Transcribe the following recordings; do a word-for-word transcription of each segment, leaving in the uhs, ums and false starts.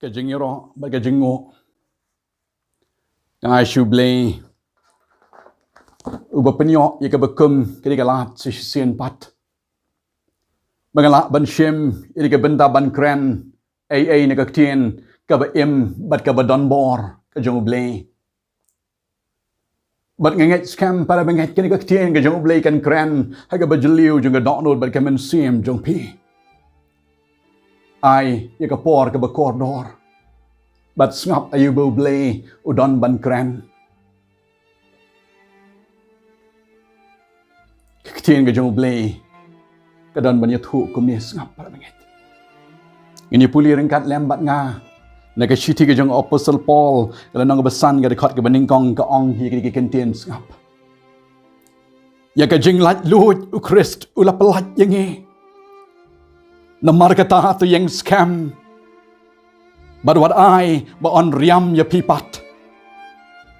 Ka jingïaroh bad ka jingnguh. Nga ai sha U Blei uba pynïoh ïa kaba kum ka dei ka lad sa shisien pat, ba nga lah ban shim ïa ka bynta ban kren ei ei na ka ktien kaba im bad kaba don bor ka jong U Blei. Bad nga ngeit skhem para bangeit kane ka ktien ka jong U Blei kan kren ha kaba jylliew jong ka dohnud bad ka mynsiem jong phi. Ai ïa ka por kaba kordor bad sngap aïu ba U Blei u don ban kren. Ka ktien ka jong U Blei ka don ban ïathuh kumne, sngap para bangeit. Ngin ïa pule ryngkat lem bad nga na ka shithi ka jong u Apostol Paul, ka lynnong kaba san, ka dkhot kaba nyngkong, ka ong hi kine ki kyntien, sngap. Ïa ka jinglaitluid U Khrist u la pyllait ïa ngi. Namar kata to ïeng skhem bad wat ai ba yn riam ïa phi pat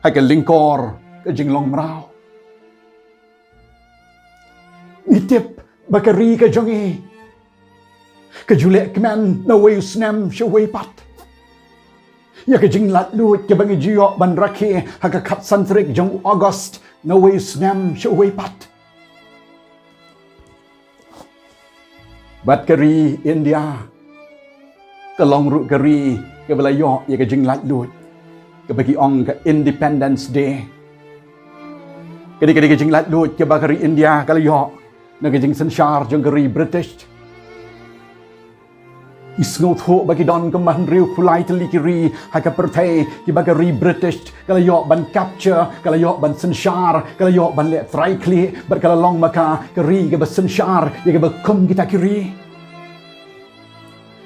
ha ka lyngkor ka jinglong mraw. Ngi tip ba ka ri ka jong ngi ka ju leh kmen na uwei u snem sha uwei pat. Ïa ka jinglaitluid kaba ngi ju ïoh ban rakhe ha ka khatsan tarik jong u August na uwei u snem sha uwei pat. Bad ka ri India ka long ruh ka ri kaba la ïoh ïa ka jinglaitluid kaba ki ong ka Independence Day. Ka dei, ka dei ka jinglaitluid kaba ka ri India ka la ïoh na ka jingsynshar jong ka ri British. Ngi sngewthuh ba ki don kumba hynriew phew lai tylli ki ri ha ka pyrthei kiba ka ri British ka la ïoh ban capture, ka la ïoh ban synshar, ka la ïoh ban leh trai khlieh, bad ka la long ma ka ka ri kaba synshar ïa kaba kum kita ki ri.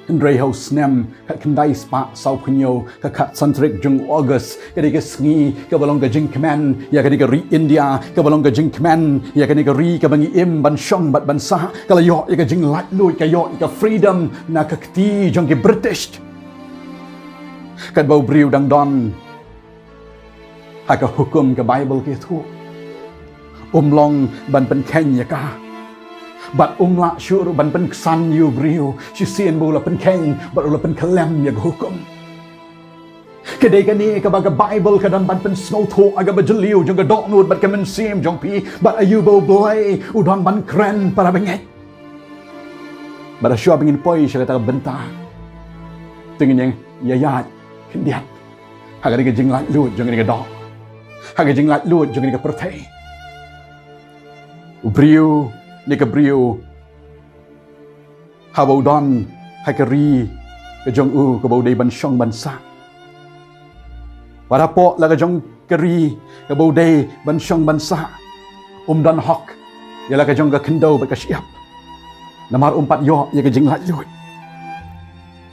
Hynrei ha u snem khatkhyndai spah sawphew hynñiew, ka khatsan tarik jong u August, ka dei ka sngi kaba long ka jingkmen ïa kane ka ri India, kaba long ka jingkmen ïa kane ka ri kaba ngi im ban shong bad ban sah, ka la ïoh ïa ka jinglaitluid, ka ïoh ïa ka freedom na ka kti jong ki British. Katba u briew dang don ha ka hukum ka Baibl ka ïathuh, um long ban pynkheiñ ïa ka. Bad um lah shuh ruh ban pynksan ïa u briew shisien ba u la pynkheiñ bad u la pynkhyllem ïa ka hukum. Ka dei kane kaba ka Baibl ka don ban pynsngewthuh ha kaba jylliew jong ka dohnud bad ka mynsiem jong phi, bad aïu ba U Blei u don ban kren para bangeit. Bad shuwa ba ngin poi sha kata ka bynta, to ngin ïa ïaid khyndiat ha kane ka jinglaitluid jong kane ka doh, ha ka jinglaitluid jong kane ka pyrthei. U briew ne ka briew, haba u don ha ka ri ka jong u kaba u dei ban shong ban sah, wat hapoh la ka jong ka ri kaba u dei ban shong ban sah, um don hok ïa la ka jong ka khyndew bad ka shyiap. Namar um pat ïoh ïa ka jinglaitluid.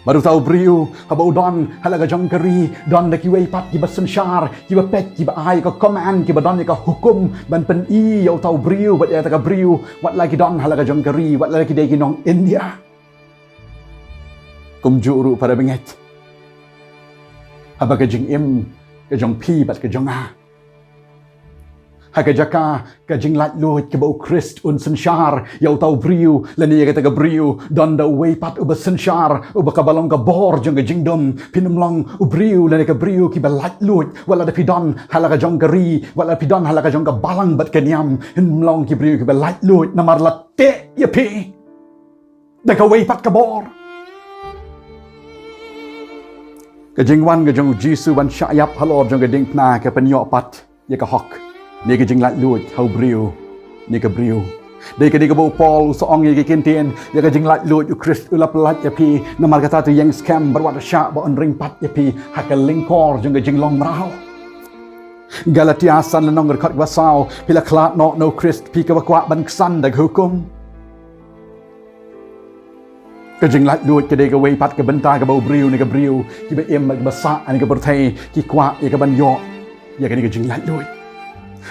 Bad uta u briew haba u don ha la ka jong ka ri, don da kiwei pat kiba synshar, kiba peit, kiba ai ka command, kiba don ïa ka hukum ban pyni ïa uta u briew bad ïa kata ka briew, wat la ki don ha la ka jong ka ri, wat la ki dei ki nong India. Kumjuh ruh para bangeit, haba ka jingim ka jong phi bad ka jong nga, ha ka jaka ka jinglaitluid kaba U Khrist un synshar ïa uta u briew lane ïa kata ka briew, don da uwei pat uba synshar, uba kaba long ka bor jong ka jingdum. Phin ym long u briew lane ka briew kiba laitluid wat la da phi don ha la ka jong ka ri, wat la phi don ha la ka jong ka balang bad ka niam. Phin ym long ki briew kiba laitluid namar la teh ïa phi da kawei pat ka bor. Ka jingwan ka jong U Jisu ban shah ïap halor jong ka diengphna ka pynïoh pat ïa ka hok ne ka jinglaitluid ha u briew ne ka briew. Dei ka dei kaba u Paul u sa ong ïa ki kyntien, ïa ka jinglaitluid U Khrist u la pyllait ïa phi, namar kata to ïeng skhem bad wat shah ba yn ring pat ïa phi ha ka lyngkor jong ka jinglong mraw. Galatia san lynnong, dkhot kaba saw, phi la khlad noh na U Khrist, phi kiba kwah ban ksan da ka hukum. Ka jinglaitluid ka dei kawei pat ka bynta kaba u briew ne ka briew kiba im ha kaba sah ha kane ka pyrthei ki kwah ïa ka ban ïoh ïa kane ka jinglaitluid.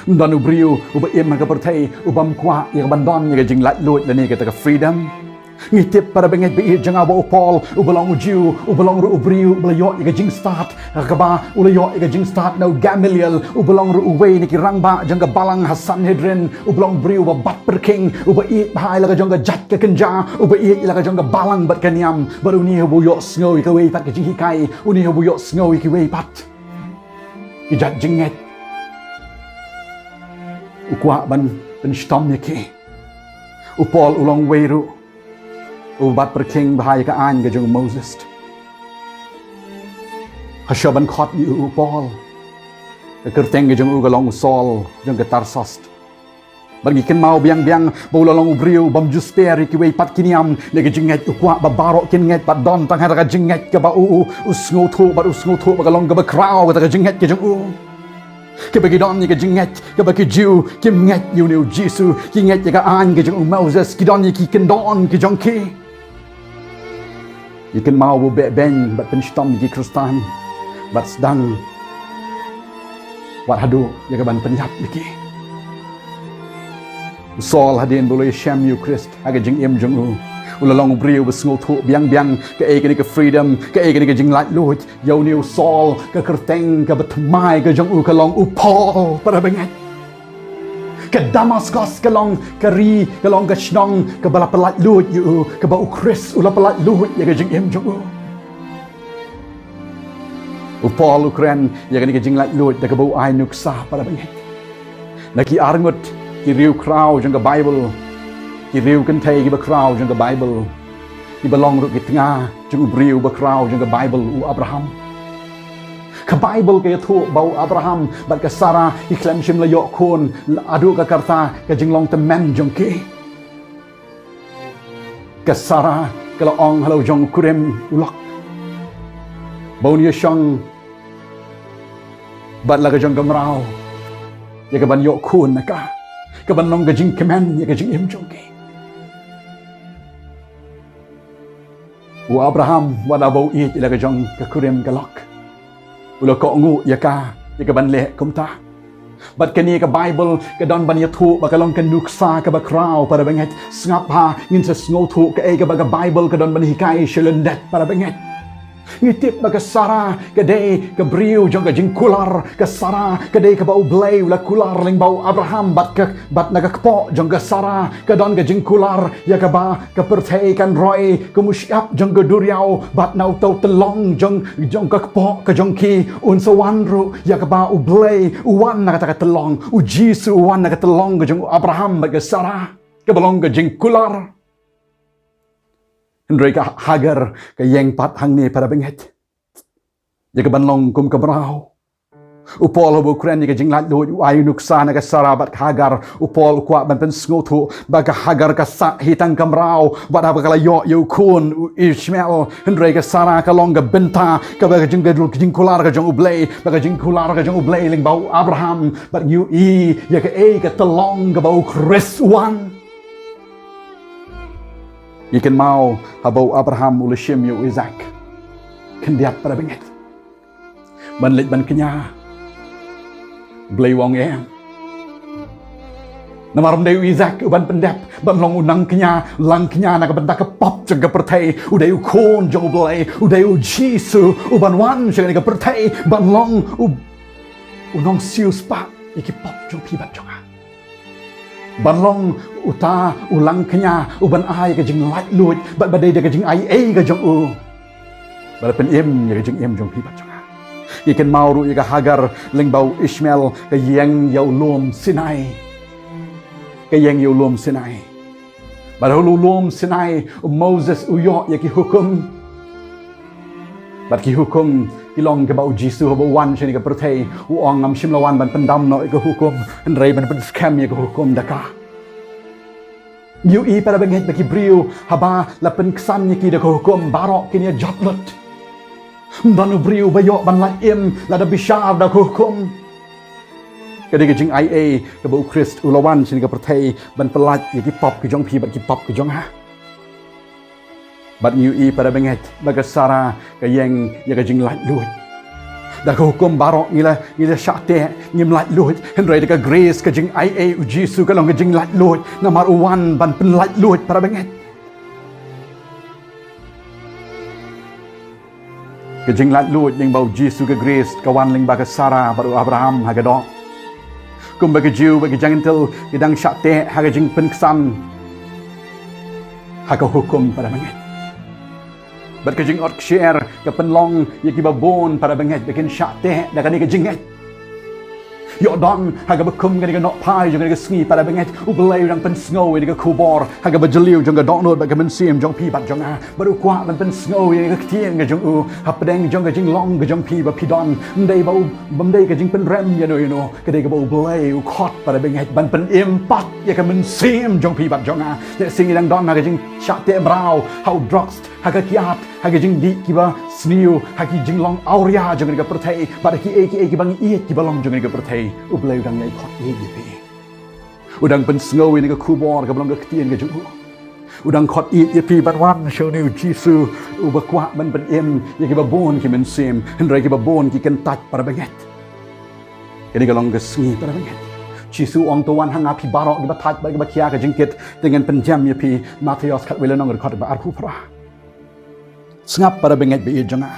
Ym don u briew uba im ha ka pyrthei u bym kwah ïa ka ban don ïa ka jinglaitluid lane kata ka freedom. Ngi tip para bangeit ba ïeit jong nga ba u Paul, uba long u Jiw, uba long ruh u briew, uba la ïoh ïa ka jingstad, kaba u la ïoh ïa ka jingstad na u Gamaliel, uba long ruh uwei na ki rangbah jong ka balang ha Sanhedrin, uba long briew ba bat pyrkhing, uba ïeit bha ïa la ka jong ka jait ka kynja, uba ïeit ïa la ka jong ka balang bad ka niam, bad une haba u ïohsngew ïa kawei pat ka jinghikai, une haba u ïohsngew ïa kiwei pat ki jait jingngeit, u kwah ban pynshitom ïa ki. U Paul u long uwei ruh u bat pyrkhing bha ïa ka aiñ ka jong u Moses. Hashwa ban khot ïa u, u Paul, ka kyrteng ka jong u ka long u Saul jong ka Tarsos. Bad ngi kynmaw biang biang ba u la long u briew bym ju sper ïa kiwei pat ki niam na ka jingngeit, u kwah ba baroh kin ngeit bad don tang ha ka jingngeit kaba u, u, u sngewthuh, bad u sngewthuh ba ka long kaba khraw kata ka jingngeit ka jong u. Kiba ki don ïa ka jingngeit, kaba ki Jiw kim ngeit ïa une u Jisu, ki ngeit ïa ka aiñ ka jong u Moses, ki don ïa ki kyndon ki jong ki. Ngi kynmaw ba u beh beiñ bad pynshitom ïa ki Khristan, bad sdang wat haduh ïa kaban pynïap ïa ki. U Saul hadien ba u la ïashem ïa u Khrist ha ka jingim jong u, u la long u briew ba sngewthuh biang biang kaei kane ka freedom, kaei kane ka jinglaitluid. Ïa une u Saul, ka kyrteng kaba thymmai ka jong u ka long u Paul, para bangeit. Ka Damaskos ka long ka ri, ka long ka shnong kaba la pyllaitluid ïa u, kaba u Khrist u la pyllaitluid ïa ka jingim jong u. U Paul u kren ïa kane ka jinglaitluid da kaba u ai nuksa, para bangeit. Na ki arngut ki riewkhraw jong ka Baibl, ki riew kynthei kiba khraw jong ka Baibl, kiba long ruh ki tnga jong u briew ba khraw jong ka Baibl, u Abraham. Ka Baibl ka ïathuh ba u Abraham bad ka Sara ki khlem shym la ïoh khun haduh ka rta ka jinglong tymmen jong ki. Ka Sara ka la ong ha la u jong u kurim u lok ba un ïashong bad la ka jong ka mraw ïa kaban ïoh khun na ka, kaban long ka jingkmen ïa ka jingim jong ki. U Abraham, wat la ba u ïeit ïa la ka jong ka kurim ka lok, u la kohnguh ïa ka ïa kaban leh kumta. Bad kane ka Baibl ka don ban ïathuh ba ka long ka nuksa kaba khraw, para bangeit. Sngap bha, ngin sa sngewthuh kaei kaba ka Baibl ka don ban hikai sha lyndet, para bangeit. Ngi tip ba ka Sara ka dei ka briew jong ka jingkular. Ka Sara ka dei kaba U Blei u la kular lyngba u Abraham bad ka, bad na ka kpoh jong ka Sara ka don ka jingkular ïa kaba ka pyrthei kan roi kum u shyiap jong ka duriaw, bad na uta u tyllong jong, jong ka kpoh ka jong ki un sa wan ruh, ïa kaba U Blei u wan na kata ka tyllong, U Jisu u wan na ka tyllong ka jong u Abraham bad ka Sara, kaba long ka jingkular. Hynrei ka Hagar ka ïeng pat hangne, para bangeit, ïa kaban long kum ka mraw. U Paul haba u kren ïa ka jinglaitluid, u ai u nuksa na ka Sara bad ka Hagar. U Paul u kwah ban pynsngewthuh ba ka Hagar ka sah hi tang ka mraw bad haba ka la ïoh ïa u khun u Ishmael, hynrei ka Sara ka long ka bynta kaba ka jing, ka jingkular ka jong U Blei, ba ka jingkular ka jong U Blei lyngba u Abraham. Bad ngi ïohi ïa kaei ka tyllong kaba U Khrist u wan. Ngi kynmaw haba u Abraham u la shim ïa u Isaak khyndiat, para bangeit, ban leit ban kñia. Blei u ong em. Namar ym dei u Isaak uban pyndep ban long u nongkñia, langkñia na ka bynta ka pop jong ka pyrthei. U dei u Khun jong U Blei, u dei U Jisu uban wan sha kane ka pyrthei ban long u, u nongsiewspah ïa ki pop jong phi bad jong nga. Ban long uta u langkñia uban ai ka jinglaitluid bad ba dei da ka jingaiei ka jong u ba la pynim ïa ka jingim jong phi bad jong nga. Ngi kynmaw ruh ïa ka Hagar lyngba u Ishmael, ka ïeng ïa u lum Sinai. Ka ïeng ïa u lum Sinai. Bad ha u lum Sinai u Moses u ïoh ïa ki hukum. Bad ki hukum ki long kaba U Jisu haba u wan sha kane ka pyrthei u ong, ngam shym la wan ban pyndam noh ïa ka hukum, hynrei ban pynskhem ïa ka hukum da ka. Ngi ïohi, para bangeit, ba ki briew haba la pynksan ïa ki da ka hukum, baroh kin ïa jot lut. Ym don u briew ba ïoh ban lait im lada bishar da ka hukum. Ka dei ka jingaiei kaba U Khrist u la wan sha kane ka pyrthei ban pyllait ïa ki pop ki jong phi bad ki pop ki jong nga. Bad ngi ïohi, para bangeit, ba ka Sara ka ïeng ïa ka jinglaitluid. Da ka hukum baroh ngi la, ngi la shah teh, ngim laitluid. Hynrei da ka grace, ka jingaiei U Jisu, ka long ka jinglaitluid. Namar u wan ban pynlaitluid, para bangeit. Ka jinglaitluid lyngba u Jisu ka Khrist ka wan lyngba ka Sara bad u Abraham ha ka doh. Kumba ki Jiw bad ki Jentil ki dang shah teh ha ka jingpynksan ha ka hukum para bangeit. Bad ka jingot ksher ka pynlong ïa kiba bun para bangeit ba kin shah teh da kane ka jingngeit. Ïoh don ha kaba kum kane ka nohphai jong kane ka sngi para bangeit, U Blei u dang pynsngew ïa ka khubor ha kaba jylliew jong ka dohnud bad ka mynsiem jong phi bad jong nga. Bad u kwah ban pynsngew ïa ka ktien ka jong u hapdeng jong ka jinglong ka jong phi ba phi don. Ym dei ba u, ym dei ka jingpynrem ïano ïano, ka dei kaba U Blei u khot para bangeit ban pynim pat ïa ka mynsiem jong phi bad jong nga. Te shisha ngi dang don ha ka jingshah teh mraw, ha u drugs, ha ka kiad, ha ki jingdih kiba sniew, ha ki jinglong awria jong kane ka pyrthei, bad ha kiei kiei kiba ngi ïeit kiba long jong kane ka pyrthei. U Blei u dang ïai khot ïeit ïa phi. U dang pynsngew ïa kane ka khubor kaba long ka ktien ka jong u. U dang khot ïeit ïa phi ban wan sha une u Jisu uba kwah ban pynim ïa kiba bun ki mynsiem, hynrei kiba bun ki kyntait para bangeit. Kane ka long ka sngi para bangeit. Jisu u ong, to wan ha nga phi baroh kiba thait bad kiba khia ka jingkit, te ngan pynjem ïa phi. Mathaios khatwei lynnong dkhot ba arphew phra. Sngap para bangeit ba ïeit jong nga.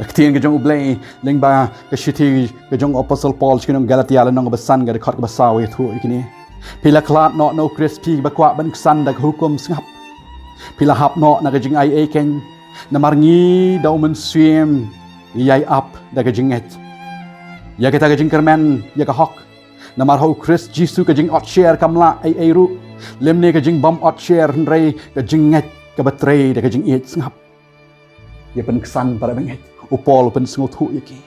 Ka ktien ka jong U Blei lyngba ka shithi ka jong u Apostol Paul sha ki nong Galatia lynnong ba san ka dkhot ba saw ïathuh ïa kine. Phi la khlad noh na u Khrist phi ba kwah ban ksan da ka hukum, sngap. Phi la hap noh na ka jingaiei keiñ, namar ngi da u Mynsiem ngi ïai ap da ka jingngeit ïa kata ka jingkyrmen ïa ka hok. Namar ha u Khrist Jisu ka jingotsher kam lah ei ei ruh, lymne ka jingbym otsher, hynrei ka jingngeit kaba trei da ka jingïeit, sngap. Ïa pynksan para bangeit, u Paul u pynsngewthuh ïa ki.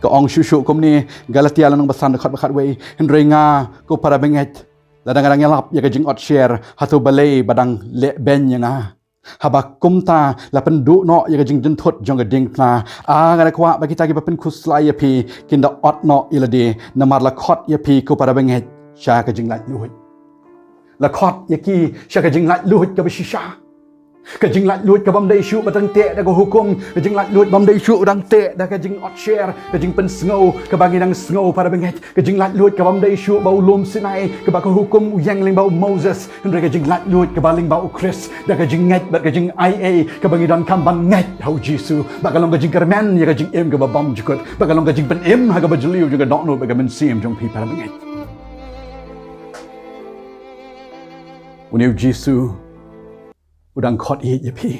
Ka ong shuh shuh kumne, Galatia lynnong ba san dkhot ba khatwei, hynrei nga ko para bangeit, lada nga dang ïalap ïa ka jingotsher, hato balei ba dang lehbeiñ ïa nga? Haba kumta la pynduh noh ïa ka jingjynthut jong ka diengphna. Ah, nga da kwah ba kita kiba pynkhuslai ïa phi kin da ot noh ïa lade, namar la khot ïa phi ko para bangeit sha ka jinglaitluid. La khot ïa ki sha ka jinglaitluid kaba shisha. Ka jinglaitluid kabym dei shuh ba dang teh da ka hukum, ka jinglaitluid bym dei shuh dang teh da ka jingotsher, ka jingpynsngew kaba ngi dang sngew para bangeit. Ka jinglaitluid kabym dei shuh ba u lum Sinai, kaba ka hukum u ïeng lyngba u Moses, hynrei ka jinglaitluid kaba lyngba u Khrist, da ka jingngeit bad ka jingaiei kaba ngi donkam ban ngeit ha u Jisu, ba ka long ka jingkyrmen ïa ka jingim kaba bymjukut, ba ka long ka jingpynim ha kaba jylliew jong ka dohnud bad ka mynsiem jong phi para bangeit. Une u Jisu u dang khot ïeit ïa phi.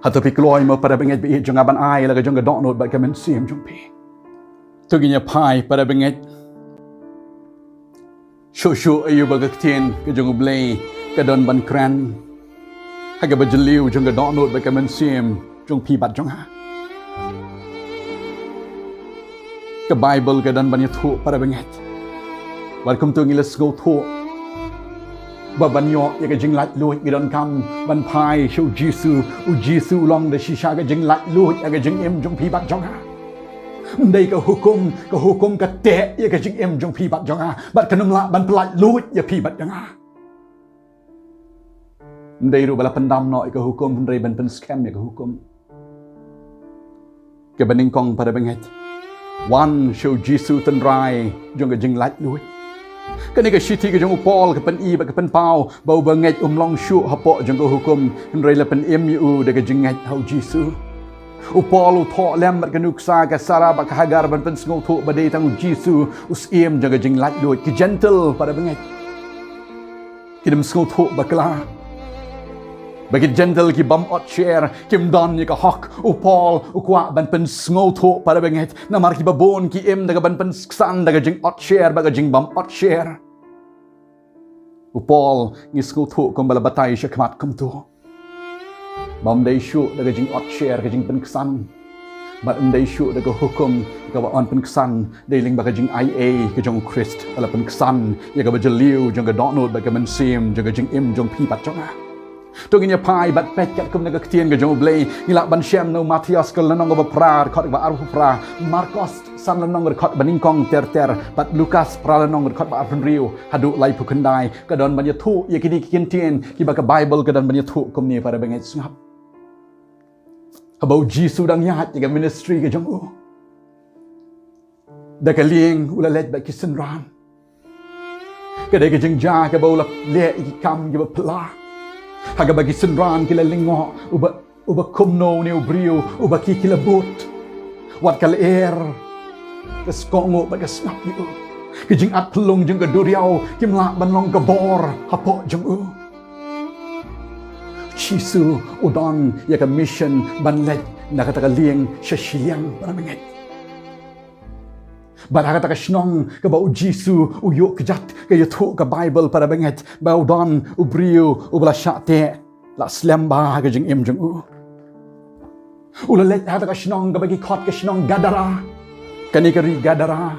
Hato phi kloi mo para bangeit ba ïeit jong nga ban ai la ka jong ka dohnud bad ka mynsiem jong phi? To ngin ïa phai para bangeit. Shuh shuh aïu ba ka ktien ka jong U Blei ka don ban kren ha kaba jylliew jong ka dohnud bad ka mynsiem jong phi bad jong nga. Ka Baibl ka don ban ïathuh para bangeit. Bad kumto ngi la sngewthuh ba ban ïoh ïa ka jinglaitluid ngi donkam ban phai sha u Jisu. U Jisu u long da shisha ka jinglaitluid ïa ka jingim jong phi bad jong nga. Ym dei ka hukum, ka hukum ka teh ïa ka jingim jong phi bad jong nga, bad kan ym lah ban pyllaitluid ïa phi bad jong nga. Ym dei ruh ba la pyndam noh ïa ka hukum, hynrei ban pynskhem ïa ka hukum. Kaba nyngkong para bangeit, wan sha u Jisu, tynrai jong ka jinglaitluid. Kane ka shithi ka jong u Paul ka pyni bad ka pynpaw ba u bangeit um long shuh hapoh jong ka hukum, hynrei la pynim ïa u da ka jingngeit ha u Jisu. U Paul u thoh lem bad ka nuksa ka Sara bad ka Hagar ban pynsngewthuh ba dei tang u Jisu u Syiem jong ka jinglaitluid. Ki Jentil para bangeit, kin ym sngewthuh bakla ba ki Jentil ki bym otsher, kim don ïa ka hok. U Paul u kwah ban pynsngewthuh para bangeit, namar kiba bun ki im da ka ban pynksan da ka jingotsher bad ka jingbym otsher. U Paul ngi sngewthuh kumba la batai sha khmat kumto. Ba ym dei shuh da ka jingotsher, ka jingpynksan, bad ym dei shuh da ka hukum kaba yn pynksan, dei lyngba ka jingaiei ka jong u Khrist ba la pynksan ïa kaba jylliew jong ka dohnud bad ka mynsiem jong ka jingim jong phi bad jong nga. To ngin ïa phai bad peit katkum na ka ktien ka jong U Blei, ngi lah ban shem na u Mathaios ka lynnong kaba phra, dkhot kaba arphew phra, Markos san lynnong dkhot ba nyngkong ter ter, bad Lukas phra lynnong dkhot ba arphew hynriew haduh laiphew khyndai. Ka don ban ïathuh ïa kine ki kyntien kiba ka Baibl ka don ban ïathuh kumne para bangeit, sngap. Haba u Jisu u dang ïaid ïa ka ministry ka jong u, da ka lieng u la leit bad ki synran. Ka dei ka jingjia kaba u la leh ïa ki kam kiba phylla, ha kaba ki synran ki la lyngngoh uba Uba kumno une u briew uba ki ki la bud? Wat ka lyer ka skohnguh bad ka sngap ïa u. Ki jingat pynlong jong ka duriaw kim lah ban long ka bor hapoh jong u. Jisu u don ïa ka mission ban leit na kata ka lieng sha shiliang, para bangeit. Bad ha kata ka shnong kaba u Jisu u ïoh kjat, ka ïathuh ka Baibl, para bangeit, ba u don u briew uba la shah teh, la slem bha ha ka jingim jong u. U la leit ha kata ka shnong kaba ki khot ka shnong Gadara. Kane ka ri Gadara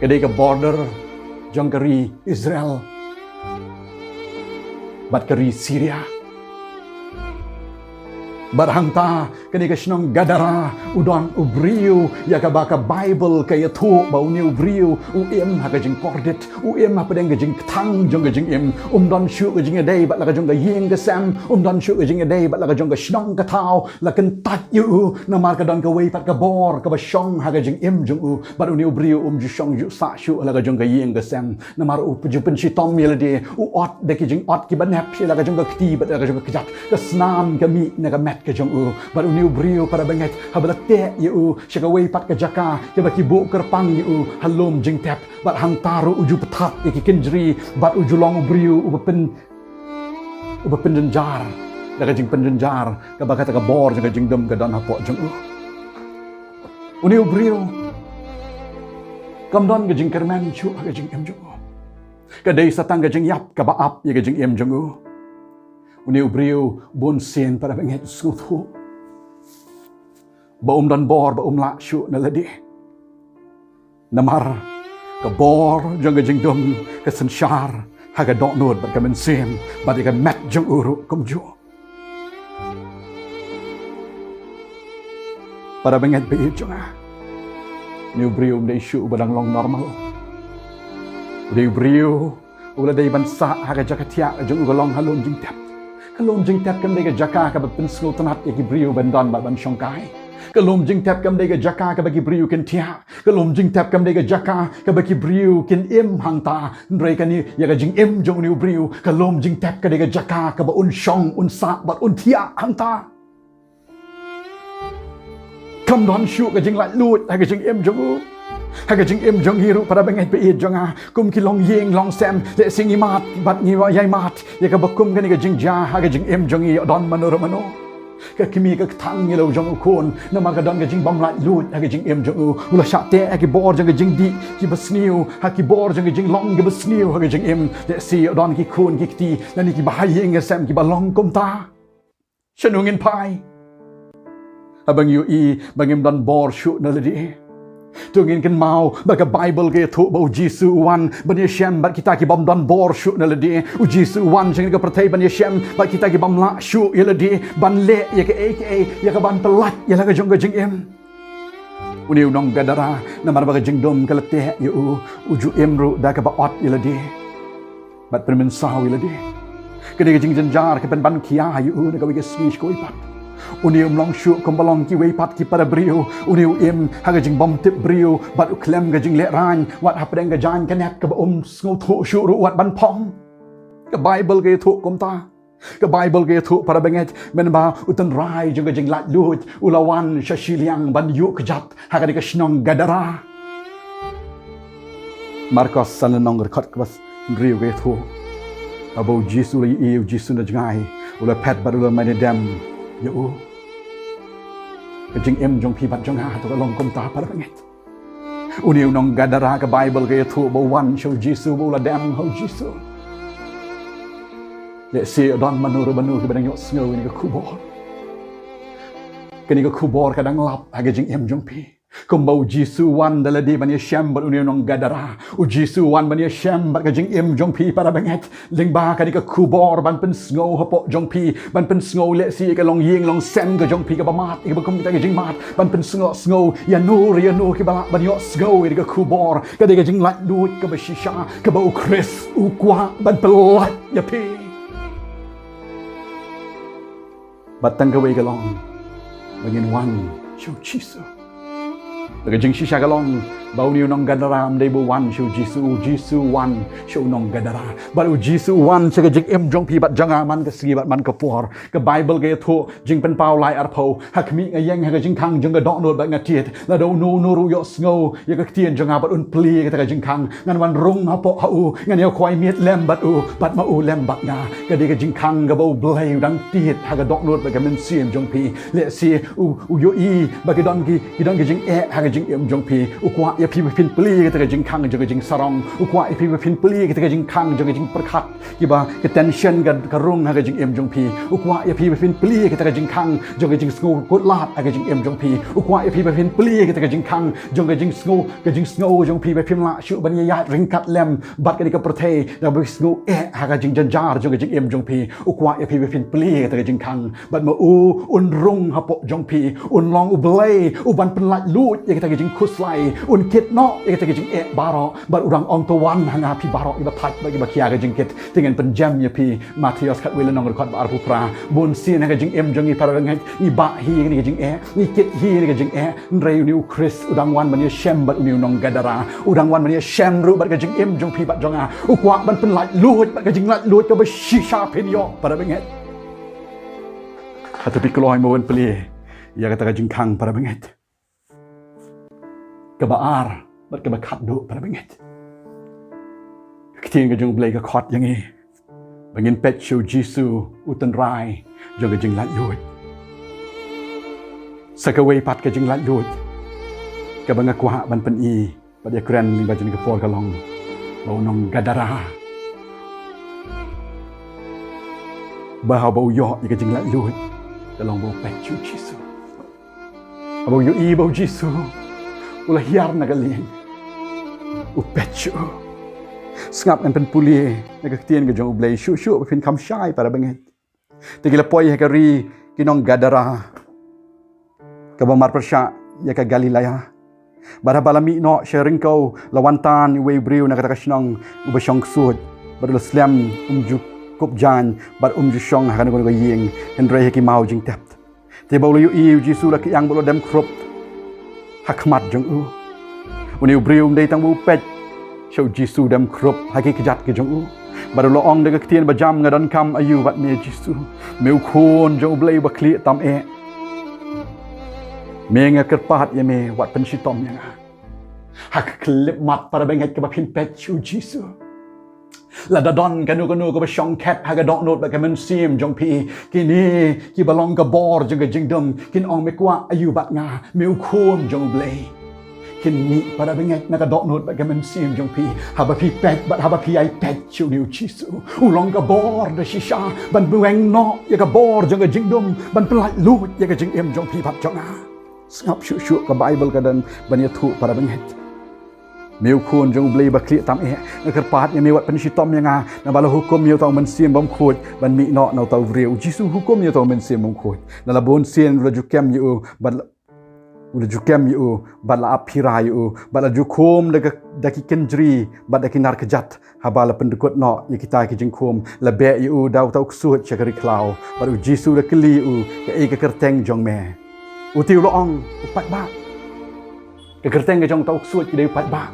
ka dei ka border jong ka ri Israel bad ka ri Syria. Bad hangta kane ka shnong Gadara u don u briew ïa kaba ka Baibl ka ïathuh ba une u briew u im ha ka jingkordit, u im hapdeng ka jingkthang jong ka jingim. Um don shuh ka jingïadei bad la ka jong ka ïing ka sem, um don shuh ka jingïadei bad la ka jong ka shnong ka thaw. La kyntait ïa u namar ka don kawei pat ka bor kaba shong ha ka jingim jong u. Bad une u briew um ju shong ju sah shuh la ka jong ka ïing ka sem, namar u ju pynshitom ïa lade, u ot da ki jingot kiba nep sha la ka jong ka kti bad la ka jong ka kjat. Ka snam ka mih na ka met ka jong u. Bad une u briew, para bangeit, haba la teh ïa u sha kawei pat ka jaka kaba ki buh kyrpang ïa u ha lum jingtep, bad hangta ruh u ju pynthat ïa ki kynjri bad u ju long u briew uba pyn uba pynjynjar da ka jingpynjynjar kaba kata ka bor jong ka jingdum ka don hapoh jong u. Une u briew kam don ka jingkyrmen shuh ha ka jingim jong u. Ka dei sa tang ka jingïap kaba ap ïa ka jingim jong u. Une u briew bun sien, para bangeit, u sngewthuh ba um don bor, ba um lah shuh na lade. Namar ka bor jong ka jingdum ka synshar ha ka dohnud bad ka mynsiem bad ïa ka met jong u ruh kumjuh. Para bangeit ba ïeit jong nga, une u briew um dei shuh uba dang long normal. U dei u briew u la dei ban sah ha ka jaka thiah jong u ka long ha lum jingtep. Ka lum jingtep kam dei ka jaka kaba pynsngewtynnat ïa ki briew ban don bad ban shongkai. Ka lum jingtep kam dei ka jaka kaba ki briew kin thiah. Ka lum jingtep kam dei ka jaka kaba ki briew kin im hangta. Hynrei kane ïa ka jingim jong une u briew, ka lum jingtep ka dei ka jaka kaba un shong, un sah bad un thiah hangta. Kam don shuh ka jinglaitluid ha ka jingim jong u. Ha ka jingim jong ngi ruh, para bangeit ba ïeit jong nga, kum ki longïing longsem, lehse ngi mad bad ngi ïai mad ïa kaba kum kane ka jingjia ha ka jingim jong ngi, ïoh don mano re mano. Ka kmie ka kthang ïa la u jong u khun namar ka don ka jingbymlaitluid ha ka jingim jong u. U la shah teh ha ki bor jong ka jingdih kiba sniew, ha ki bor jong ka jinglong kiba sniew ha ka jingim. Lehse ïoh don ki khun ki kti lane kiba ha ïing ha sem kiba long kumta. Shano ngin phai haba ngi ïohi ba ngim don bor shuh na lade? To ngin kynmaw ba ka Baibl ka ïathuh ba u Jisu u wan ban ïashem bad kita ki bym don bor shuh na lade. U Jisu u wan sha kane ka pyrthei ban ïashem bad kita ki bym lah shuh ïa lade ban leh ïa kaei kaei ïa ka ban pyllait ïa la ka jong ka jingim. Une u nong Gadara, namar ba ka jingdum ka la teh ïa u, u ju im ruh da kaba ot ïa lade bad pynmynsaw ïa lade. Ka dei ka jingjynjar ka pynban khia ïa u na kawei ka sngi sha kawei pat. Une um long shuh kumba long kiwei pat ki para briew. Une u im ha ka jingbymtip briew bad u khlem ka jinglehrain, wat hapdeng ka jaiñ ka nep kaba um sngewthuh shuh ruh wat ban phong. Ka Baibl ka ïathuh kumta. Ka Baibl ka ïathuh, para bangeit, mynba u tynrai jong ka jinglaitluid u la wan sha shiliang ban ïuh kjat ha kane ka shnong Gadara. Markos san lynnong, dkhot kaba hynriew ka ïathuh, haba u Jisu u la ïohi ïa u Jisu na jngai, u la phet bad u la mane dem ïa u. Ka jingim jong phi bad jong nga hato ka long kumta, para bangeit? Une u nong Gadara, ka Baibl ka ïathuh ba u wan sha u Jisu, ba u la dem ha u Jisu. Lehse don mano re mano kiba dang ïohsngew ïa kane ka khubor. Kane ka khubor ka dang lap ha ka jingim jong phi. Kumba u Jisu u wan da lade ban ïashem bad une u nong Gadara, u Jisu u wan ban ïashem bad ka jingim jong phi, para bangeit. Lyngba kane ka khubor ban pynsngew hapoh jong phi, ban pynsngew lehse ïa ka longïing longsem ka jong phi kaba mad, ïa kaba kum kita ki jingmad, ban pynsngew sngew ïano re ïano kiba lah ban ïohsngew ïa ka khubor. Ka dei ka jinglaitluid kaba shisha kaba u Khrist u kwah ban pyllait ïa phi. Bad tang kawei ka long ba ngin wan sha u Jisu. Ka jingshisha ka long ba une u nong Gadara um dei ba u wan sha u Jisu, u Jisu u wan sha u nong Gadara. Bad u Jisu u wan sha ka jingim jong phi bad jong nga man ka sngi bad man ka por. Ka Baibl ka ïathuh, Jingpynpaw lai arphew, ha khmih nga ïeng ha ka jingkhang jong ka dohnud bad nga tied. Lada uno uno ruh u ïohsngew ïa ka ktien jong nga bad un plie ïa kata ka jingkhang, ngan wan rung hapoh ha u, ngan ïakhwai miet lem bad u, bad ma u lem bad nga. Ka dei ka jingkhang kaba U Blei u dang tied ha ka dohnud bad ka mynsiem jong phi. Lehse u, u ïohi ba ki don ki, ki don ki jingeh ha ka jingim jong phi. U kwah ïa phi ba phin plie ïa kata ka jingkhang jong ka jingsarong. U kwah ïa phi ba phin plie ïa kata ka jingkhang jong ka jingpyrkhat. Kiba ka tension ka, ka rung ha ka jingim jong phi. U kwah ïa phi ba phin plie ïa kata ka jingkhang jong ka jingsngew kut lad ha ka jingim jong phi. U kwah ïa phi ba phin plie ïa kata ka jingkhang jong ka jingsngew, ka jingsngew jong phi ba phim lah shuh ban ïaid ryngkat lem bad kane ka pyrthei, da ba phi sngew eh ha ka jingjynjar jong ka jingim jong phi. U kwah ïa phi ba phin plie ïa kata ka jingkhang. Bad ma u un rung hapoh jong phi, un long U Blei uban pynlaitluid ïa kata ka jingkhuslai, un kit noh ïa kata ka jingeh baroh. Bad u dang ong, to wan ha nga phi baroh kiba thait bad kiba khia ka jingkit, te ngan pynjem ïa phi. Mathaios khatwei lynnong dkhot ba arphew phra. Bun sien ha ka jingim jong ngi para bangeit, ngi bah hi ïa kane ka jingeh, ngi kit hi ïa kane ka jingeh. Hynrei une u Khrist u dang wan ban ïashem bad une u nong Gadara. U dang wan ban ïashem ruh bad ka jingim jong phi bad jong nga. U kwah ban pynlaitluid bad ka jinglaitluid kaba shisha phin ïoh para bangeit. Hato phi kloi mo ban plie ïa kata ka jingkhang para bangeit? Kaba ar bad kaba khatduh para bangeit. Ka ktien ka jong U Blei ka khot ïa ngi ba ngin peit sha u Jisu, u tynrai jong ka jinglaitluid. Sa kawei pat ka jinglaitluid kaba nga kwah ban pyni bad ïakren lyngba jong kane ka por ka long ba u nong Gadara, ba haba u ïoh ïa ka jinglaitluid, ka long ba u peit sha u Jisu. Haba u ïohi ba u Jisu u la hiar na ka lieng, u peit sha u. Sngap, ngan pynpule na ka ktien ka jong U Blei shuh shuh ba phin kham shai para bangeit. Te ki la poi ha ka ri ki nong Gadara, kaba marpyrshah ïa ka Galilea. Bad haba la mih noh sha ryngkew, la wan tan uwei u briew na kata ka shnong uba shong ksuid. Bad u la slem, um ju kup jaiñ bad um ju shong ha kano kano ka ïing, hynrei ha ki maw jingtep. Te ba u la ïohi u Jisu, la kyang bad u la dem khrup ha khmat jong u. Une u briew um dei tang ba u peit sha u Jisu dem khrup ha ki kjat ki jong u. Bad u la ong da ka ktien ba jam, nga donkam aïu bad me Jisu, me u Khun jong U Blei uba khlieh tam eh? Me, nga kyrpad ïa me, wat pynshitom ïa nga. Ha ka khyllipmat para bangeit, kaba phin peit sha u Jisu, lada don kano kano kaba shongkhet ha ka dohnud bad ka mynsiem jong phi, kine kiba long ka bor jong ka jingdum kin ong, me kwah aïu bad nga, me u Khun jong U Blei? Kin mih para bangeit na ka dohnud bad ka mynsiem jong phi haba phi peit bad haba phi ïai peit sha une u Jisu. U long ka bor da shisha ban buaid noh ïa ka bor jong ka jingdum, ban pynlaitluid ïa ka jingim jong phi bad jong nga. Sngap shuh shuh, ka Baibl ka don ban ïathuh para bangeit. Me u Khun jong U Blei uba khlieh tam eh, nga kyrpad ïa me, wat pynshitom ïa nga, naba la hukum ïa uta u mynsiem bymkhuid ban mih noh na uta u briew. U Jisu u hukum ïa uta u mynsiem bymkhuid. Naba la bun sien u la ju kem ïa u bad la, u la ju kem ïa u bad la ap phira ïa u bad la ju khum da ka, da ki kynjri bad da ki nar kjat. Haba la pyndkut noh ïa kita ki jingkhum, la beh ïa u da uta u ksuid sha ka ri khlaw. Bad u Jisu u la kylli ïa u, kaei ka kyrteng jong me? U te u la ong, u paidbah. Ka kyrteng ka jong uta u ksuid ka dei u paidbah.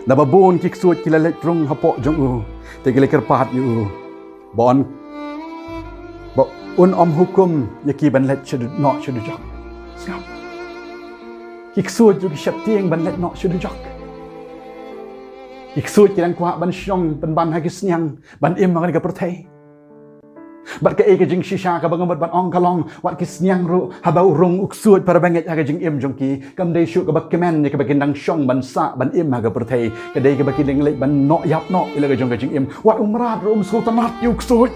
Naba bun ki ksuid ki la leit rung hapoh jong u, te ki la kyrpad ïa u ba un, ba un ym hukum ïa ki ban leit sha du-, noh sha dujok. Sngap. Ki ksuid ruh ki sheptieng ban leit noh sha dujok. Ki ksuid ki dang kwah ban shong pynban ha ki sniang, ban im ha kane ka pyrthei. Bad kaei ka jingshisha kaba nga mut ban ong ka long, wat ki sniang ruh, haba u rung u ksuid para bangeit ha ka jingim jong ki, kam dei shuh kaba kmen ïa kaba kin dang shong ban sah ban im ha ka pyrthei. Ka dei kaba kin dang leit ban noh ïap noh ïa la ka jong ka jingim. Wat u mrad ruh um sngewtynnat ïa u ksuid.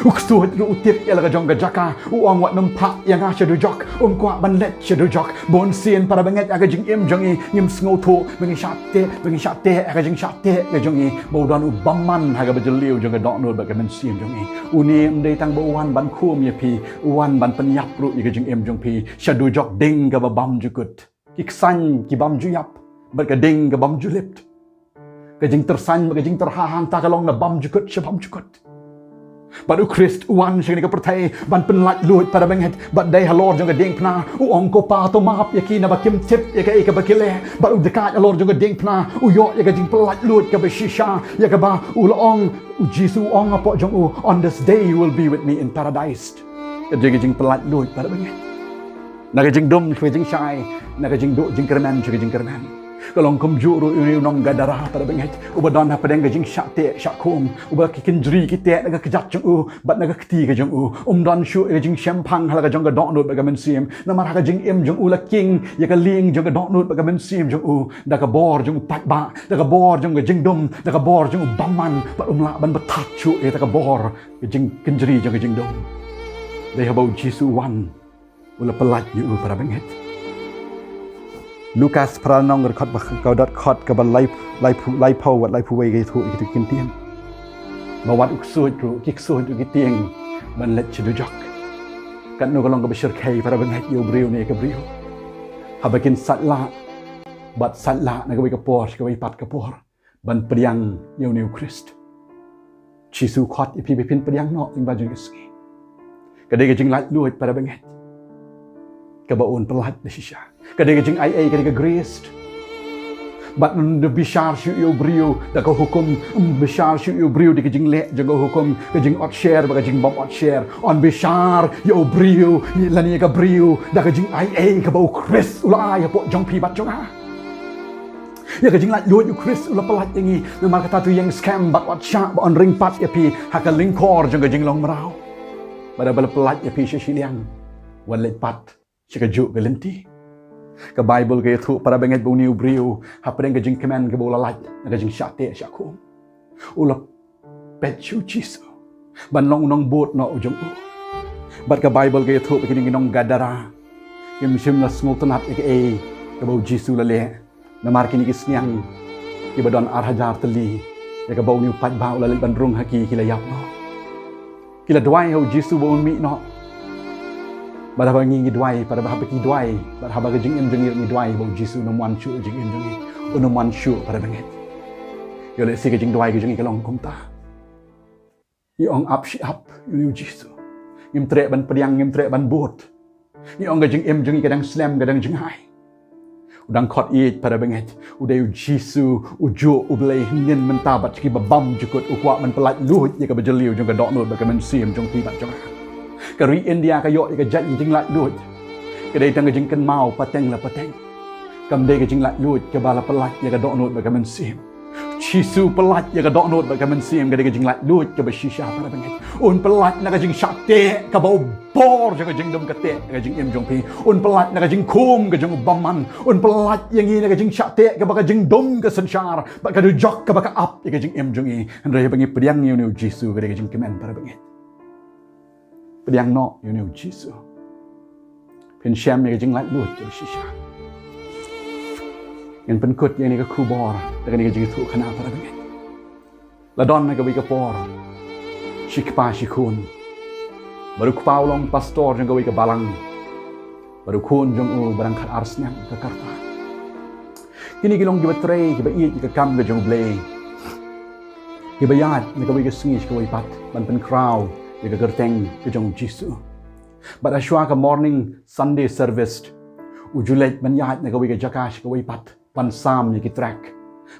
U ksuid ruh u tip ïa la ka jong ka jaka. U ong, wat nym phah ïa nga sha dujok. Um kwah ban leit sha dujok. Bun sien para bangeit ha ka jingim jong ngi, ngim sngewthuh ba ngi shah teh, ba ngi shah teh ha ka jingshah teh ka jong ngi, ba u don u bymman ha kaba jylliew jong ka dohnud bad ka mynsiem jong ngi. Une um dei tang ba u wan ban khum ïa phi, u wan ban pynïap ruh ïa ka jingim jong phi. Sha dujok ding kaba bymjukut, ki ksain ki bym ju ïap, bad ka ding ka bym ju lip. Ka jingtyrsain bad ka jingtyrha hangta ka long na bymjukut sha bymjukut. Bad u Khrist u wan sha kane ka pyrthei ban pynlait luid para bangeit. Bad dei halor jong ka diengphna u ong, ko Pa, to map ïa ki naba kim tip ïa kaei kaba ki leh. Bad u dei halor jong ka diengphna u ïoh ïa ka jingpynlait luid kaba shisha, ïa kaba u la ong, u Jisu u ong hapoh jong u, "On this day you will be with me in paradise." Ka dei ka jingpynlait luid para bangeit. Na ka jingdum sha ka jingshai, na ka jingduh jingkyrmen sha ka jingkyrmen. Ka long kumjuh ruh ïa une u nong Gadara para bangeit, uba don hapdeng ka jingshah teh shah khum, uba ki kynjri ki teh na ka kjat jong u bad na ka kti ka jong u. Um don shuh ïa ka jingshemphang ha la ka jong ka dohnud bad ka mynsiem, namar ha ka jingim jong u la king ïa ka lieng jong ka dohnud bad ka mynsiem jong u da ka bor jong u paidbah, da ka bor jong ka jingdum, da ka bor jong u bymman, bad um lah ban bthat shuh ïa ka bor ka jingkynjri jong ka jingdum. Dei haba u Jisu u wan, u la pynlait ïa u para bangeit. Lukas phra lynnong, dkhot ba, ka dkhot kaba lai, laiphew, laiphew wat laiphew wei ka ïathuh ïa kita ki ktien. Ba wat u ksuid ruh, ki ksuid ruh ki tieng ban leit sha dujok. Katno ka long kaba shyrkhei para bangeit ïa u briew ne ïa ka briew, haba kin sait lah bad sait lah na kawei ka por sha kawei pat ka por ban pdiang ïa une u Khrist. Jisu u khot ïa phi ba phin pdiang noh lyngba jong ka sngi. Ka dei ka jinglait luid para bangeit kaba un pynlait da shisha. Ka dei ka jingaiei, ka dei ka grace. Bad un da bishar shuh ïa u briew da ka hukum, un bishar shuh ïa u briew da ka jingleh jong ka hukum, ka jingot sher bad ka jingbym ot sher. Un bishar ïa u briew lane ïa ka briew da ka jingaiei kaba u Khrist u la ai hapoh jong phi bad jong nga. Ïa ka jinglait luid u Khrist u la pynlait ïa ngi, namar kata to ïeng skhem bad wat shah ba un ring pat ïa phi ha ka lyngkor jong ka jinglong mraw. Bad haba la pynlait ïa phi sha shiliang, wat leit pat sha kajuh ka lynti. Ka Baibl ka ïathuh para bangeit ba une u briew, hapdeng ka jingkmen kaba u la lait na ka jingshah teh shah khum, u la peit sha u Jisu ban long u nongbud noh u jong u. Bad ka Baibl ka ïathuh ba kine ki nong Gadara kim shym la sngewtynnat ïa kaei kaba u Jisu u la leh. Namar kine ki sniang kiba don ar hajar tylli ïa kaba une u paidbah u la leit ban rung ha ki, ki la ïap noh. Ki la duwai ha u Jisu ba un mih noh. Bad haba ngi ngi duwai, para, haba ki duwai, bad haba ka jingim jong ngi ngi duwai ba u Jisu un ym wan shuh ha ka jingim jong ngi, un ym wan shuh para bangeit. Ïoh lehse ka jingduwai ka jong ngi ka long kumta. Ngi ong ap shi ap ïa une u Jisu. Ngim treh ban pdiang, ngim treh ban bud. Ngi ong ka jingim jong ngi ka dang slem, ka dang jngai. U dang khot ïeit para bangeit, u dei u Jisu, u juh U Blei hynnin mynta bad kiba bymjukut, u kwah ban pynlait luid ïa kaba jylliew jong ka dohnud bad ka mynsiem jong phi bad jong nga. Ka ri India ka ïoh ïa ka jait jinglait luid. Ka dei tang ka jingkynmaw pateng la pateng. Kam dei ka jinglait luid kaba la pynlait ïa ka dohnud bad ka mynsiem. Jisu pynlait ïa ka dohnud bad ka mynsiem, ka dei ka jinglait luid kaba shisha para bangeit. Un pynlait na ka jingshah teh kaba u bor jong ka jingdum ka teh ka jingim jong phi. Un pynlait na ka jingkhum ka jong u bymman. Un pynlait ïa ngi na ka jingshah teh kaba ka jingdum ka synshar bad ka dujok kaba ka ap ïa ka jingim jong ngi. Hynrei haba ngi pdiang ïa une u Jisu, ka dei ka jingkmen para bangeit. Pdiang noh ïa une u Jisu. Phin shem ïa ka jinglait luid kaba shisha. Ngin pynkut ïa kane ka khubor da kane ka jingïathuhkhana para bangeit. La don ha kawei ka por shi kpa shi khun. Bad u kpa u long pastor jong kawei ka balang. Bad u khun jong u ba dang khatar snem ka rta. Kine ki long kiba trei, kiba ïeit ïa ka kam ka jong U Blei. Kiba ïaid na kawei ka sngi sha kawei pat ban pynkhraw ïa ka kyrteng ka jong u Jisu. Bad hashwa ka morning Sunday service, u ju leit ban ïaid na kawei ka jaka sha kawei pat ban sam ïa ki tract,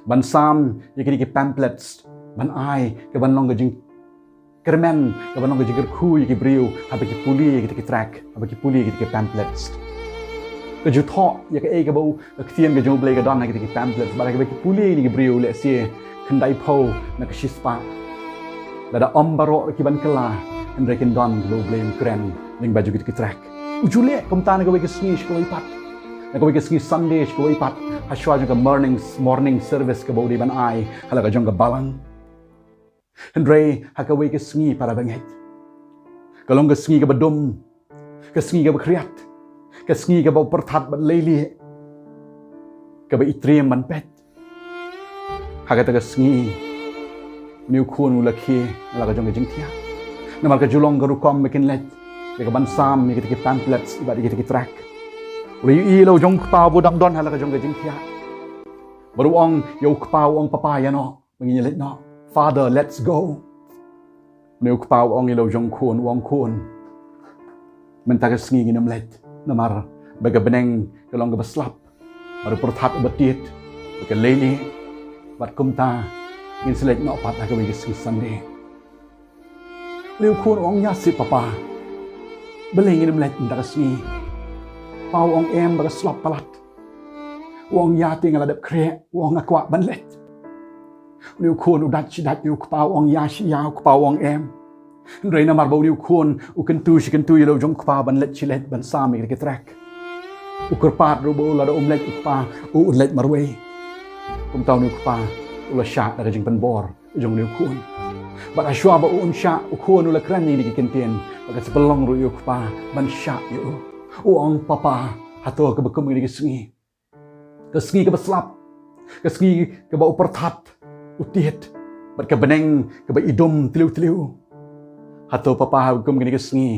ban sam ïa kine ki pamphlets, ban ai, ka ban long ka jingkyrmen, ka ban long ka jingkyrkhu ïa ki briew haba ki pule ïa kita ki tract, haba ki pule ïa kita ki pamphlets. Ka ju thoh ïa kaei kaba u, ka ktien ka jong U Blei ka don ha kita ki pamphlets, bad haba ki pule ïa kine ki briew lehse khyndaiphew na ka shispah. Lada ym baroh ki ban kylla, hynrei kin don kiba U Blei un kren lyngba jong kita ki tract. U ju leh kumta na kawei ka sngi sha kawei pat, na kawei ka sngi Sunday sha kawei pat, hashwa jong ka morning, morning service kaba u dei ban ai ha la ka jong ka balang. Hynrei ha kawei ka sngi para bangeit, ka long ka sngi kaba dum, ka sngi kaba khriat, ka sngi kaba u pyrthat bad leilieh, kaba i triem ban peit. Ha kata ka sngi une u khun u la khie ha la ka jong ka jingthiah. Namar ka ju long ka rukom ba kin leit ïa ka ban sam ïa kita ki pamphlets bad ïa kita ki tract. U la ïohi ïa la u jong u kpa ba u dang don ha la ka jong ka jingthiah. Bad u ong ïa u kpa, u ong, "Papa, ïa noh, ba ngin ïa leit noh. Father, let's go." Une u kpa u ong ïa la u jong khun, u ong khun, mynta ka sngi ngin ym leit namar ba ka bneng ka long kaba slap, bad u pyrthat uba tied, ba ka lei lei, bad kumta ngin sa leit noh pat ha kawei ka sngi Sunday. Une u khun u ong ïa shi papa, balei ngin ym leit mynta ka sngi? Pa u ong em, ba ka slap palat. U ong ïa te nga la dep khreh, u ong nga kwah ban leit. Une u khun u dait shi dait ïa u kpa, u ong ïa shi ïa u kpa, u ong em. Hynrei namar ba une u khun u kyntu shi kyntu ïa la u jong u kpa ban leit shi leit ban sam ïa ki trek, u kyrpad ruh ba lada um leit u kpa, u un leit marwei. Kumta une u kpa u la shah da ka jingpynbor jong une u khun. Bad hashwa ba u un shah, u khun u la kren ïa ki kyntien, bad ka sa pynlong ruh ïa u kpa ban shah ïa u. U ong papa, hato kaba kum kine ki sngi, ka sngi kaba slap, ka sngi kaba u pyrthat u tied, bad ka bneng kaba i dum tliw tliw, hato papa ha kaba kum kine ki sngi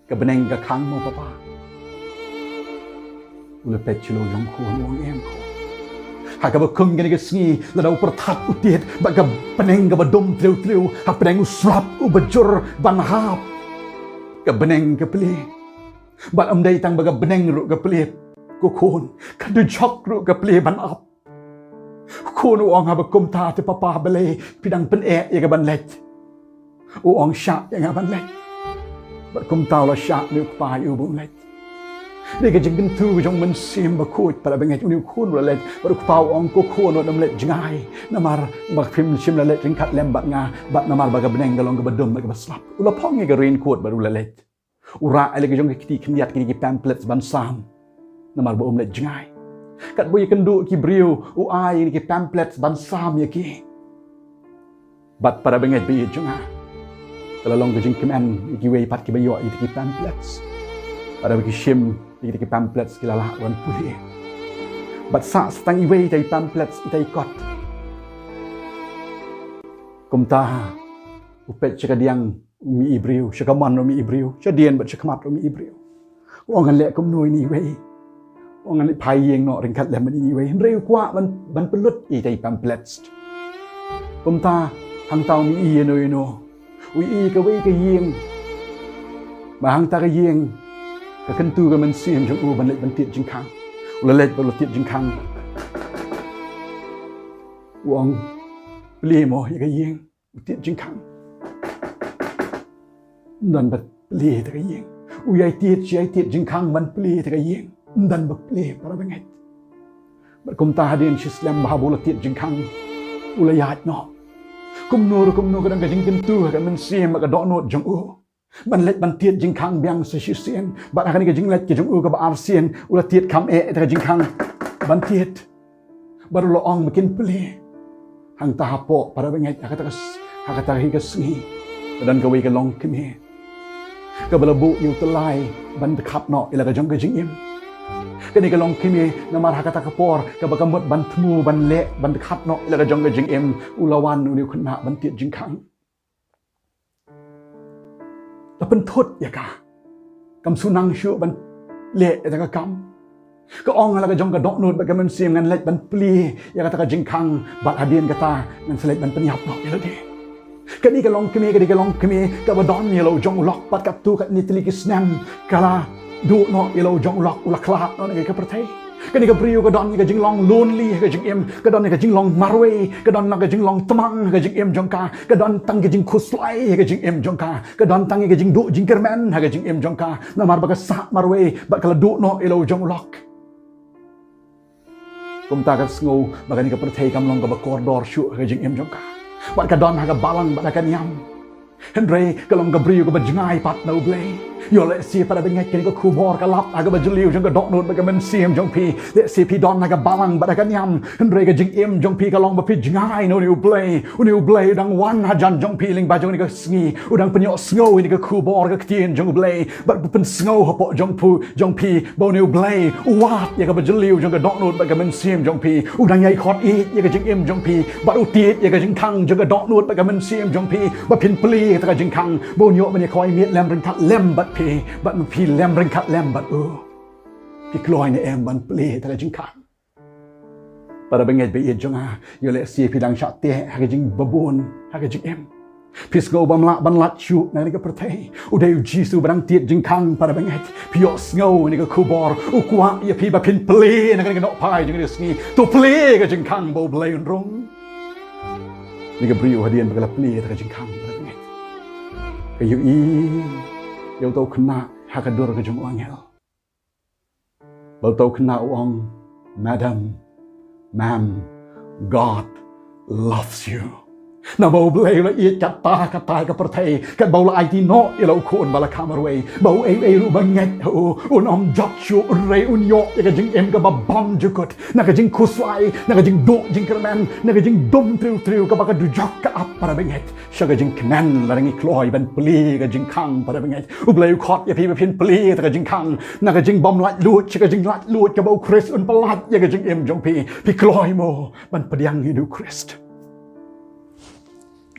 ka bneng ka khang mo papa? U la peit sha la u jong khun, u ong em khun. Ha kaba kum kine ki sngi, lada u pyrthat u tied, bad ka bneng kaba dum tliw tliw, hapdeng u slap uba jur ban hap, ka bneng ka plie. Bad ym dei tang ba ka bneng ruh ka plie, ko khun, ka dujok ruh ka plie ban ap. Khun u ong haba kumta te papa, balei phi dang pyneh ïa ka ban leit? U ong shah ïa nga ban leit. Bad kumta u la shah, une u kpa ïa u ba un leit. Dei ka jingkyntu ka jong u Mynsiem Bakhuid, para bangeit, une u khun u la leit. Bad u kpa u ong ko khun, wat nym leit jngai namar ba phim shym la leit ryngkat lem bad nga, bad namar ba ka bneng ka long kaba dum bad kaba slap. U la phong ïa ka raincoat bad u la leit. U rah ïa la ka jong ka kti khyndiat kine ki pamphlets ban sam, namar ba um leit jngai. Katba u ïakynduh ki briew, u ai ïa kine ki pamphlets ban sam ïa ki. Bad para bangeit ba ïeit jong nga, ka la long ka jingkmen ïa kiwei pat kiba ïoh ïa kine ki pamphlets. Para ba ki shim ïa kine ki pamphlets ki la lah ban pule. Bad sa sa tang iwei ïa ki pamphlets, ïa ki kot. Kumta u peit sha kadiang, u mih i briew, sha kamon u mih i briew, shadien bad sha khmat u mih i briew. U ong ngan leh kumno ïa ini iwei? U ong ngan leit phai ïing noh ryngkat lem bad ini iwei. Hynrei u kwah ban, ban pynlut ïa ki pamphlets. Kumta hangta u mih ïa ino ino, u ïohi ïa kawei ka ïing. Ba hangta ka ïing ka kyntu ka mynsiem jong u ban leit ban tied jingkhang. U la leit bad u la tied jingkhang. U ong, plie mo ïa ka ïing. U tied jingkhang. Ym don ba plie ïa ka ïing. U ïai tied shi ïai tied jingkhang ban plie ïa ka ïing. Ym don ba plie, para bangeit. Bad kumta hadien shi slem ba haba u la tied jingkhang, u la ïaid noh. Kumno ruh kumno ka don ka jingkyntu ha ka mynsiem bad ka dohnud jong u ban leit ban tied jingkhang biang sa shisien. Bad ha kane ka jingleit ka jong u kaba arsien, u la tied kham eh ïa ka jingkhang ban tied. Bad u la ong ba kin plie. Hangta hapoh, para bangeit, ha kata ka s-, ha kata hi ka sngi, ka don kawei ka longkmie kaba la buh ïa u tyllai ban dkhot noh ïa la ka jong ka jingim. Kane ka longkmie, namar ha kata ka por kaba ka mut ban thmu, ban leh, ban dkhot noh ïa la ka jong ka jingim, u la wan une u khynnah ban tied jingkhang. La pynthut ïa ka. Kam shu nang shuh ban leh ïa ka kam. Ka ong ha la ka jong ka dohnud bad ka mynsiem, ngan leit ban plie ïa kata ka jingkhang, bad hadien kata ngan sa leit ban pynïap noh ïa lade. Kane ka longkmie, kane ka longkmie kaba don ïa la u jong u lok, bad katto katne tylli ki snem ka la duh noh ïa la u jong u lok, u la khlad noh na ka pyrthei. Kane ka briew ka don ïa ka jinglong lonely ha ka jingim, ka don ïa ka jinglong marwei, ka don ïa ka jinglong tmang ha ka jingim jong ka, ka don tang ka jingkhuslai ha ka jingim jong ka, ka don tang ïa ka jingduh jingkyrmen ha ka jingim jong ka, namar ba ka sah marwei bad ka la duh noh ïa la u jong u lok. Kumta ka sngew ba kane ka pyrthei kam long kaba kordor shuh ha ka jingim jong ka. Bad ka don ha ka balang bad ha ka niam. Hynrei ka long ka briew kaba jngai pat na U Blei. Ïoh lehse para bangeit, kane ka khubor ka lap ha kaba jylliew jong ka dohnud bad ka mynsiem jong phi. Lehse phi don ha ka balang bad ha ka niam, hynrei ka jingim jong phi ka long ba phi jngai na une U Blei. Une U Blei u dang wan hajan jong phi lyngba jong kane ka sngi. U dang pynïohsngew ïa kane ka khubor ka ktien jong U Blei. Bad u pynsngew hapoh jong phi, jong phi, ba une U Blei u wad ïa kaba jylliew jong ka dohnud bad ka mynsiem jong phi. U dang ïai khot ïeit ïa ka jingim jong phi, bad u tied ïa ka jingkhang jong ka dohnud bad ka mynsiem jong phi, ba phin plie ïa kata ka jingkhang, ba un ïoh ban ïakhoi miet lem ryngkat lem bad phi, bad phi lem ryngkat lem bad u. Phi kloi ne em ban plie ïa kata ka jingkhang? Para bangeit ba ïeit jong nga, ïoh lehse phi dang shah teh ha ka jingbabun ha ka jingim. Phi sngew bym lah ban lait shuh na kane ka pyrthei. U dei u Jisu ba dang tied jingkhang para bangeit. Phi ïohsngew ïa kane ka khubor. U kwah ïa phi ba phin plie na kane ka nohphai jong kane ka sngi. To plie ka jingkhang ba U Blei un rung. Kane ka briew hadien ba ka la plie ïa ka jingkhang para bangeit, ka ïohi ïa uto u khynnah ha ka dur ka jong u angel. Ba uto u khynnah u ong, "Madam, ma'am, God loves you." Namar U Blei u la ïeit katta katta ïa ka pyrthei, katba u la aiti noh ïa la u khun ba la kha marwei, ba uei uei ruh ba ngeit ha u, un ym jot shuh, un rei un ïoh ïa ka jingim kaba bymjukut, na ka jingkhuslai, na ka jingduh jingkyrmen, na ka jingdum triu triu kaba ka dujok ka ap para bangeit. Sha ka jingkmen lada ngi kloi ban plie ka jingkhang para bangeit. U Blei u khot ïa phi ba phin plie ïa ka jingkhang na ka jingbymlaitluid sha ka jinglaitluid kaba U Khrist un pyllait ïa ka jingim jong phi. Phi kloi mo ban pdiang ïa U Khrist?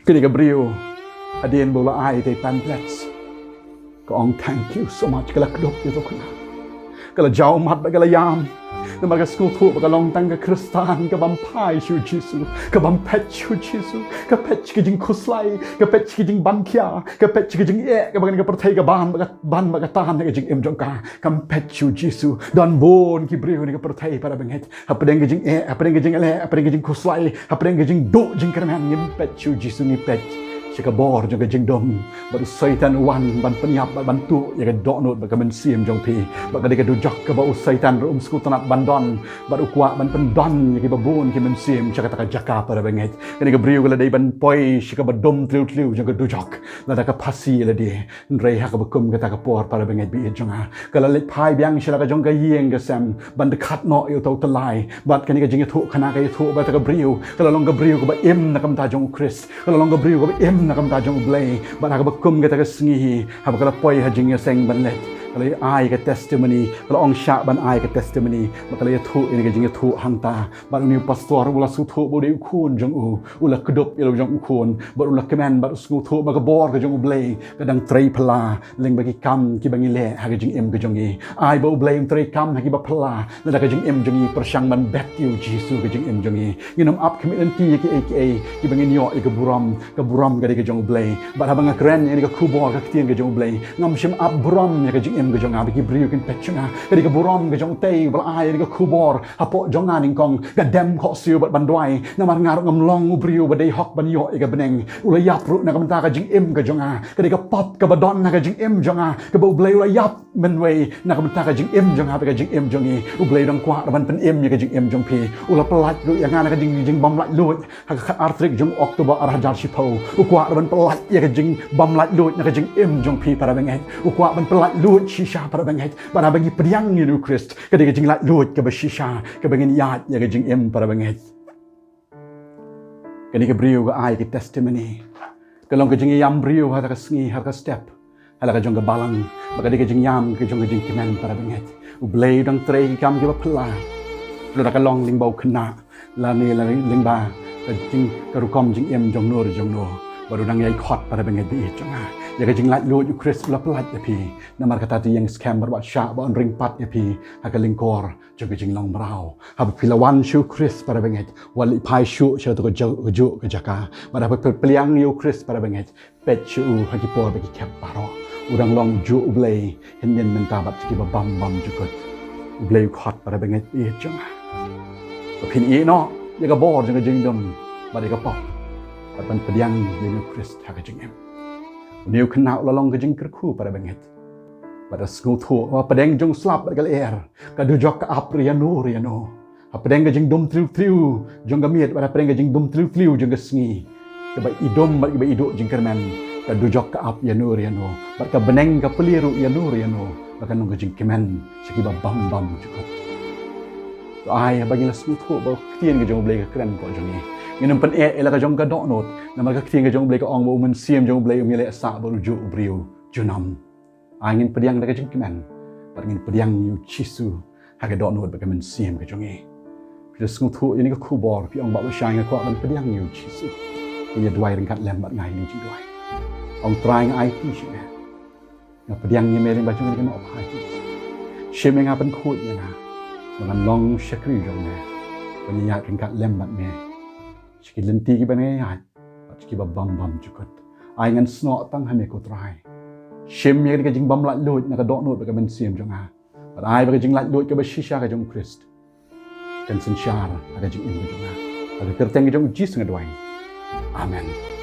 Kane ka briew hadien ba u la ai ïa ki pamphlets, ka ong, "Thank you so much." Ka la kdup ïa uto u khynnah. Ka la jaw mat bad ka la ïam. Namar ka sngewthuh ba ka long tang ka Khristan ka bym phai sha U Jisu, ka bym peit sha U Jisu, ka peit sha ka jingkhuslai, ka peit sha ka jingbankhia, ka peit sha ka jingeh kaba kane ka pyrthei ka ban bad ka, ban bad ka tan ha ka jingim jong ka. Kam peit sha U Jisu. Don bun ki briew ha kane ka pyrthei para bangeit. Hapdeng ka jingeh, hapdeng ka jingleh, hapdeng ka jingkhuslai, hapdeng ka jingduh jingkyrmen, ngim peit sha U Jisu, ngi peit sha ka bor jong ka jingdum. Bad u Soitan u wan ban pynïap bad ban tuh ïa ka dohnud bad ka mynsiem jong phi. Bad ka dei ka dujok kaba u Soitan ruh um sngewtynnat ban don, bad u kwah ban pyndon ïa kiba bun ki mynsiem sha kata ka jaka para bangeit. Kane ka briew ka la dei ban poi sha kaba dum tliw tliw jong ka dujok. Lada ka phasi lade. Hynrei ha kaba kum kata ka por para bangeit ba ïeit jong nga, ka la leit phai biang sha la ka jong ka ïing ka sem ban dkhat noh ïa uto u tyllai. Bad kane ka jingïathuhkhana ka ïathuh ba kata ka briew ka la long ka briew kaba im na ka bynta jong U Khrist, ka la long ka briew kaba im na ka bynta jong U Blei. Bad ha kaba kum kata ka sngi hi, haba ka la poi ha jingïaseng ban leit, ka la ai ka testimony, ka la ong shah ban ai ka testimony. Bad ka la ïathuh ïa kane ka jingïathuh hangta. Bad une u pastor u la sngewthuh ba u dei u khun jong u, u la kdup ïa la u jong u khun, bad u la kmen bad u sngewthuh ba ka bor ka jong U Blei ka dang trei phylla lyngba ki kam kiba ngi leh ha ka jingim ka jong ngi. Ai ba U Blei un trei kam ha kiba phylla lada ka jingim jong ngi pyrshang ban bet ïa U Jisu ha ka jingim jong ngi. Ngin ym ap khmih lynti ïa kiei kiei kiba ngin ïoh ïa ka burom. Ka burom ka dei ka jong U Blei. Bad haba nga kren ïa kane ka khubor ka ktien ka jong U Blei, ngam shym ap burom ïa ka jingim ka jong nga ba ki briew kin peit sha nga. Ka dei ka burom ka jong U Blei ba la ai ïa kane ka khubor hapoh jong nga nyngkong. Ka dem khohsiew bad ban duwai, namar nga ruh ngam long u briew ba dei hok ban ïoh ïa ka bneng. U la ïap ruh na ka bynta ka jingim ka jong nga. Ka dei ka pop kaba don ha ka jingim jong nga kaba U Blei u la ïap mynwei na ka bynta ka jingim jong nga bad ka jingim jong ngi. U Blei u dang kwah ruh ban pynim ïa ka jingim jong phi. U la pyllait ruh ïa nga na ka jing, jingbymlaitluid ha ka khatar tarik jong October ar hajar shiphew. U kwah ruh ban pyllait ïa ka jingbymlaitluid na ka jingim jong phi para bangeit. U kwah ban pyllaitluid shisha para bangeit. Bad haba ngi pdiang ïa U Khrist, ka dei ka jinglaitluid kaba shisha kaba ngin ïaid ïa ka jingim para bangeit. Kane ka briew ka ai ka testimony. Ka long ka jingïam briew ha ka sngi, ha ka step, ha la ka jong ka balang. Bad ka dei ka jingïam ka jong ka jingkmen para bangeit. U Blei u dang trei ki kam kiba phylla. Lada ka long lyngba u khynnah lane la lyngba ka jing, ka rukom jingim jong no re jong no. Bad u dang ïai khot para bangeit ba ïeit jong nga. Ïa ka jinglaitluid U Khrist u la pyllait ïa phi. Namar kata to ïeng skhem bad wat shah ba un ring pat ïa phi ha ka lyngkor jong ka jinglong mraw. Haba phi la wan sha U Khrist para bangeit, wat leit phai shuh sha kato ka ju-, ka juh ka jaka. Bad haba phi pdiang ïa U Khrist para bangeit, peit sha u ha ki por ba ki khep baroh. U dang long juh U Blei hynnin mynta bad sha kiba bym bymjukut. U Blei u khot para bangeit ba ïeit jong nga ba phin ïehnoh ïa ka bor jong ka jingdum bad ïa ka pop, bad ban pdiang ïa U Khrist ha ka jingim. Une u khynnah u la long ka jingkyrkhu para bangeit. Bad u sngewthuh ba hapdeng jong u slap bad ka lyer, ka dujok ka ap ïa no re ïa no. Hapdeng ka jingdum tliw tliw jong ka miet bad hapdeng ka jingdum tliw tliw jong ka sngi, kaba i dum bad kaba i duh jingkyrmen, ka dujok ka ap ïa no re ïa no. Bad ka bneng ka plie ruh ïa no re ïa no. Bad kan long ka jingkmen sha kiba bym bymjukut. To ai haba ngi la sngewthuh ba ka ktien ka jong U Blei ka kren hapoh jong ngi, ngin ym pyneh ïa la ka jong ka dohnud. Namar ka ktien ka jong U Blei ka ong ba u Mynsiem jong U Blei um ïaleh sah bad u juh u briew junom. Ai ngin pdiang da ka jingkmen bad ngin pdiang ïa U Jisu ha ka dohnud bad ka mynsiem ka jong ngi. Phi la sngewthuh ïa kane ka khubor, phi ong, "Bah Bashai, nga kwah ban pdiang ïa U Jisu." Ngin ïa duwai ryngkat lem bad nga ïa kane ka jingduwai. Ong, Trai, nga aiti sha me. Nga pdiang ïa me lyngba jong kane ka nohphai. Shim ïa nga, pynkhuid ïa nga ba ngan long shakri jong me, ban ïaid ryngkat lem bad me sha ki lynti kiba ngi ïaid bad sha kiba bym bymjukut. Ai ngan snoh tang ha me ko Trai. Shim ïa ka jingbym laitluid na ka dohnud bad ka mynsiem jong nga. Bad ai ba ka jinglaitluid kaba shisha ka jong u Khrist kan synshar ha ka jingim ka jong nga. Ha ka kyrteng ka jong u Jisu nga duwai. Amen.